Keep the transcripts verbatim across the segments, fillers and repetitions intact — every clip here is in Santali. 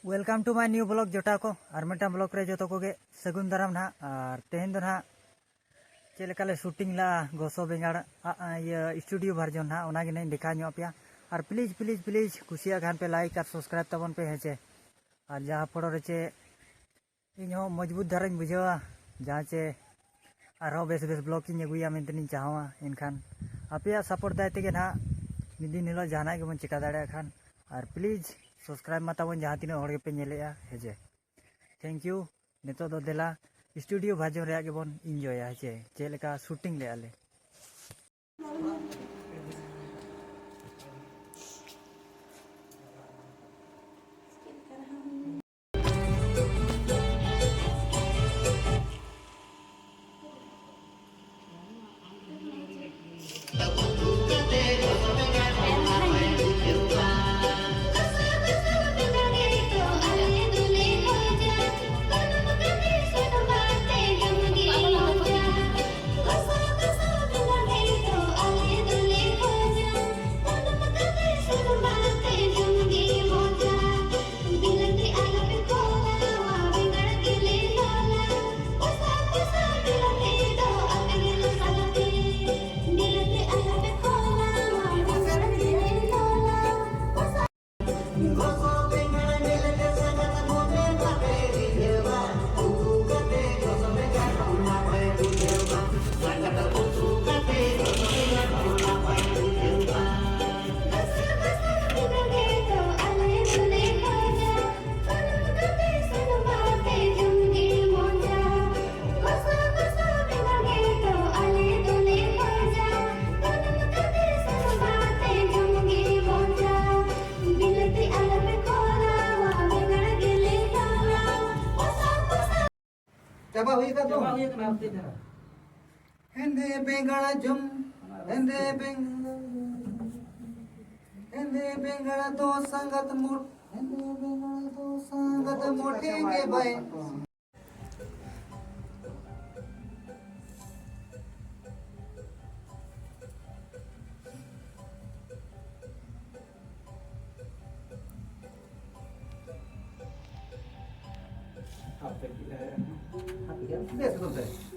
Welcome to my new vlog ᱡᱚᱴᱟᱣ ᱠᱚ᱾ ᱟᱨ ᱢᱤᱫᱴᱟᱝ vlog ᱨᱮ ᱡᱚᱛᱚ ᱠᱚᱜᱮ ᱥᱟᱹᱜᱩᱱ ᱫᱟᱨᱟᱢ ᱱᱟᱦᱟᱜ᱾ ᱟᱨ ᱛᱮᱦᱮᱧ ᱫᱚ ᱱᱟᱦᱟᱜ ᱪᱮᱫ ᱞᱮᱠᱟ ᱞᱮ shooting ᱞᱟᱜᱼᱟ ᱜᱚᱥᱚ ᱵᱮᱸᱜᱟᱲ, ᱟ, ᱟ, ᱤᱭᱟᱹ, studio version ᱱᱟᱦᱟᱜ, ᱚᱱᱟ ᱜᱮ ᱱᱟᱦᱟᱜ ᱤᱧ ᱫᱮᱠᱷᱟᱣ ᱧᱚᱜ ᱟᱯᱮᱭᱟ᱾ ᱟᱨ please, please, please, ᱠᱩᱥᱤᱭᱟᱜ ᱠᱷᱟᱱ ᱯᱮ like ᱟᱨ subscribe ᱛᱟᱵᱚᱱ ᱯᱮ, ᱦᱮᱸ ᱪᱮ? ᱟᱨ ᱡᱟᱦᱟᱸ ᱯᱚᱨᱮ ᱨᱮ ᱪᱮ ᱤᱧ ᱦᱚᱸ ᱢᱚᱡᱽᱵᱩᱛ ᱫᱷᱟᱨᱟᱧ ᱵᱩᱡᱷᱟᱹᱣᱟ, ᱡᱟᱦᱟᱸ ᱪᱮ ᱟᱨᱦᱚᱸ ᱵᱮᱥ ᱵᱮᱥ vlog ᱤᱧ ᱟᱹᱜᱩᱭᱟ ᱢᱮᱱᱛᱮ ᱤᱧ ᱪᱟᱦᱟᱣᱟ᱾ ᱮᱱᱠᱷᱟᱱ ᱟᱯᱮᱭᱟᱜ support ᱫᱟᱭ ᱛᱮᱜᱮ ᱱᱟᱦᱟᱜ ᱢᱤᱫ ᱫᱤᱱ ᱦᱤᱞᱳᱜ ᱡᱟᱦᱟᱱᱟᱜ ᱜᱮᱵᱚᱱ ᱪᱮᱠᱟ ᱫᱟᱲᱮᱭᱟᱜ ᱠᱷᱟᱱ᱾ ᱟᱨ please subscribe ᱢᱟ ᱛᱟᱵᱚᱱ ᱡᱟᱦᱟᱸ ᱛᱤᱱᱟᱹᱜ ᱦᱚᱲ ᱜᱮᱯᱮ ᱧᱮᱞᱮᱜᱼᱟ, ᱦᱮᱸ ᱪᱮ? Thank you᱾ ᱱᱤᱛᱚᱜ ᱫᱚ ᱫᱮᱞᱟ studio version ᱨᱮᱭᱟᱜ ᱜᱮᱵᱚᱱ enjoyᱟ, ᱦᱮᱸ ᱪᱮ? ᱪᱮᱫ ᱞᱮᱠᱟ shooting ᱞᱮᱜᱼᱟ ᱞᱮ᱾ ᱪᱟᱵᱟ ᱦᱩᱭ ᱟᱠᱟᱱ ᱫᱚ᱾ ᱪᱟᱵᱟ ᱦᱩᱭ ᱟᱠᱟᱱᱟ, ᱦᱟᱯᱛᱮ ᱫᱷᱟᱨᱟ᱾ ᱦᱮᱸᱫᱮ ᱵᱮᱸᱜᱟᱲ ᱡᱚᱢ, ᱦᱮᱸᱫᱮ ᱵᱮᱸᱜᱟᱲ, ᱦᱮᱸᱫᱮ ᱵᱮᱸᱜᱟᱲ ᱫᱚ ᱥᱟᱸᱜᱟᱛ ᱢᱚᱴ-, ᱦᱮᱸᱫᱮ ᱵᱮᱸᱜᱟᱲ ᱫᱚ ᱥᱟᱸᱜᱟᱛ ᱢᱚᱴᱷᱮ ᱜᱮ ᱵᱟᱭ᱾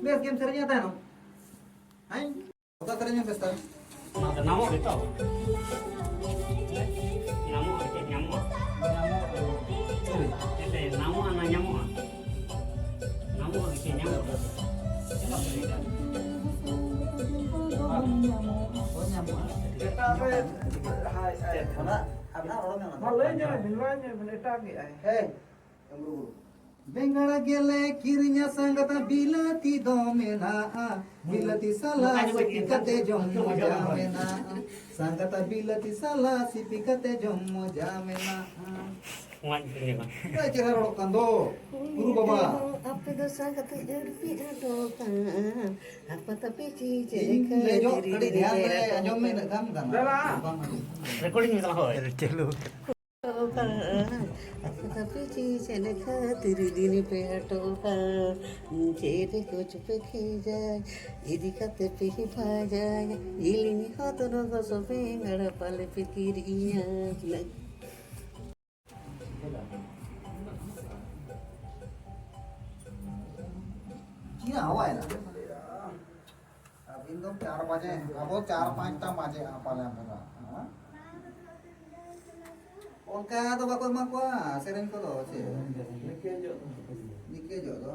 ᱵᱮᱥ ᱜᱮᱢ ᱥᱮᱨᱮᱧᱟ ᱛᱟᱭᱱᱚᱢ᱾ ᱦᱮᱸ? ᱚᱠᱟ ᱥᱮᱨᱮᱧ ᱮᱢ ᱵᱮᱥᱟ? ᱚᱱᱟ ᱫᱚ ᱧᱟᱢᱚᱜ ᱜᱮᱛᱚ? ᱧᱟᱢᱚᱜᱼᱟ, ᱪᱮᱫ ᱧᱟᱢᱚᱜᱼᱟ? ᱧᱟᱢᱚᱜᱼᱟ᱾ ᱪᱮᱫ? ᱮᱱᱛᱮ ᱧᱟᱢᱚᱜᱼᱟ, ᱚᱱᱟ ᱧᱟᱢᱚᱜᱼᱟ᱾ ᱧᱟᱢᱚᱜᱼᱟ, ᱪᱮᱫ ᱧᱟᱢᱚᱜᱼᱟ? ᱦᱳᱭ, ᱧᱟᱢᱚᱜᱼᱟ᱾ ᱮᱴᱟᱜ ᱨᱮ, ᱦᱳᱭ, ᱦᱳᱭ, ᱚᱱᱟ, ᱟᱨ ᱚᱱᱟ ᱨᱚᱲ ᱢᱮ, ᱚᱱᱟ ᱫᱚ᱾ ᱢᱟ ᱞᱟᱹᱭ ᱧᱚᱜ ᱵᱤᱱ, ᱞᱟᱹᱭ ᱧᱚᱜ ᱵᱤᱱ, ᱮᱴᱟᱜ ᱜᱮ ᱟᱭ᱾ ᱦᱮᱸ᱾ ᱵᱮᱸᱜᱟᱲ ᱜᱮᱞᱮ ᱠᱤᱨᱤᱧᱟ ᱥᱟᱸᱜᱟᱛ, ᱵᱤᱞᱟᱹᱛᱤ ᱫᱚ ᱢᱮᱱᱟᱜᱼᱟ, ᱵᱤᱞᱟᱹᱛᱤ ᱥᱟᱞᱟ ᱥᱤᱯᱤ ᱠᱟᱛᱮ ᱡᱚᱢ ᱢᱚᱡᱟ ᱢᱮᱱᱟᱜᱼᱟ᱾ ᱥᱟᱸᱜᱟᱛ, ᱵᱤᱞᱟᱹᱛᱤ ᱥᱟᱞᱟ ᱥᱤᱯᱤ ᱠᱟᱛᱮ ᱡᱚᱢ ᱢᱚᱡᱟ ᱢᱮᱱᱟᱜᱼᱟ᱾ ᱚᱱᱟ ᱪᱮᱦᱨᱟ ᱨᱚᱲᱚᱜ ᱠᱟᱱ ᱫᱚ, ᱜᱩᱨᱩ ᱵᱟᱵᱟ᱾ ᱟᱯᱮ ᱫᱚ ᱥᱟᱸᱜᱟᱛ ᱟᱹᱰᱤ ᱯᱮ ᱟᱸᱴᱚᱜ ᱠᱟᱱᱟ, ᱟᱯᱟ ᱛᱟᱯᱮ ᱪᱮᱫ ᱤᱧ ᱞᱮᱠᱟ ᱞᱟᱹᱭ ᱧᱚᱜ, ᱠᱟᱹᱴᱤᱡ ᱫᱷᱮᱭᱟᱱ ᱨᱮ ᱟᱸᱡᱚᱢ ᱢᱮ, ᱤᱱᱟᱹᱜ ᱜᱟᱱ ᱜᱟᱱᱟ᱾ ᱫᱟᱫᱟ᱾ ᱵᱟᱝ ᱟᱸᱡᱚᱢ ᱠᱟᱱᱟ᱾ ᱨᱮᱠᱚᱨᱰᱤᱝ ᱦᱩᱭᱩᱜ ᱠᱟᱱᱟ, ᱦᱳᱭ᱾ ᱪᱟᱹᱞᱩ᱾ ᱟᱯᱮ ᱛᱟᱯᱮ ᱪᱮᱫ ᱞᱮᱠᱟ ᱛᱤᱨᱤ ᱫᱤᱱ ᱯᱮ ᱦᱟᱴᱚᱜᱼᱟ, ᱪᱮᱫ ᱨᱮ ᱠᱚᱪ ᱯᱮ ᱠᱷᱮᱡᱟ, ᱤᱫᱤ ᱠᱟᱛᱮ ᱯᱮ ᱵᱷᱟᱡᱟᱭᱟ, ᱡᱤᱞᱤᱧ ᱦᱚᱛᱚᱫ ᱨᱚᱥ ᱵᱮᱸᱜᱟᱲ ᱯᱟᱞᱮ ᱯᱮ ᱠᱤᱨᱤᱧᱟ᱾ ᱪᱮᱫ ᱦᱚᱸ ᱵᱟᱭ ᱞᱟᱜᱟᱜ᱾ ᱟᱹᱵᱤᱱ ᱫᱚ ᱪᱟᱨ ᱵᱟᱡᱮ, ᱟᱵᱚ ᱪᱟᱨ ᱯᱟᱸᱪᱴᱟ ᱵᱟᱡᱮᱜᱼᱟ ᱯᱟᱞᱮ ᱟᱵᱚ ᱫᱚ, ᱦᱮᱸ? ᱚᱱᱠᱟ ᱫᱚ ᱵᱟᱠᱚ ᱮᱢᱟ ᱠᱚᱣᱟ ᱥᱮᱨᱮᱧ ᱠᱚᱫᱚ, ᱪᱮᱫ? ᱱᱤᱠᱟᱹ ᱡᱚᱜ ᱫᱚ᱾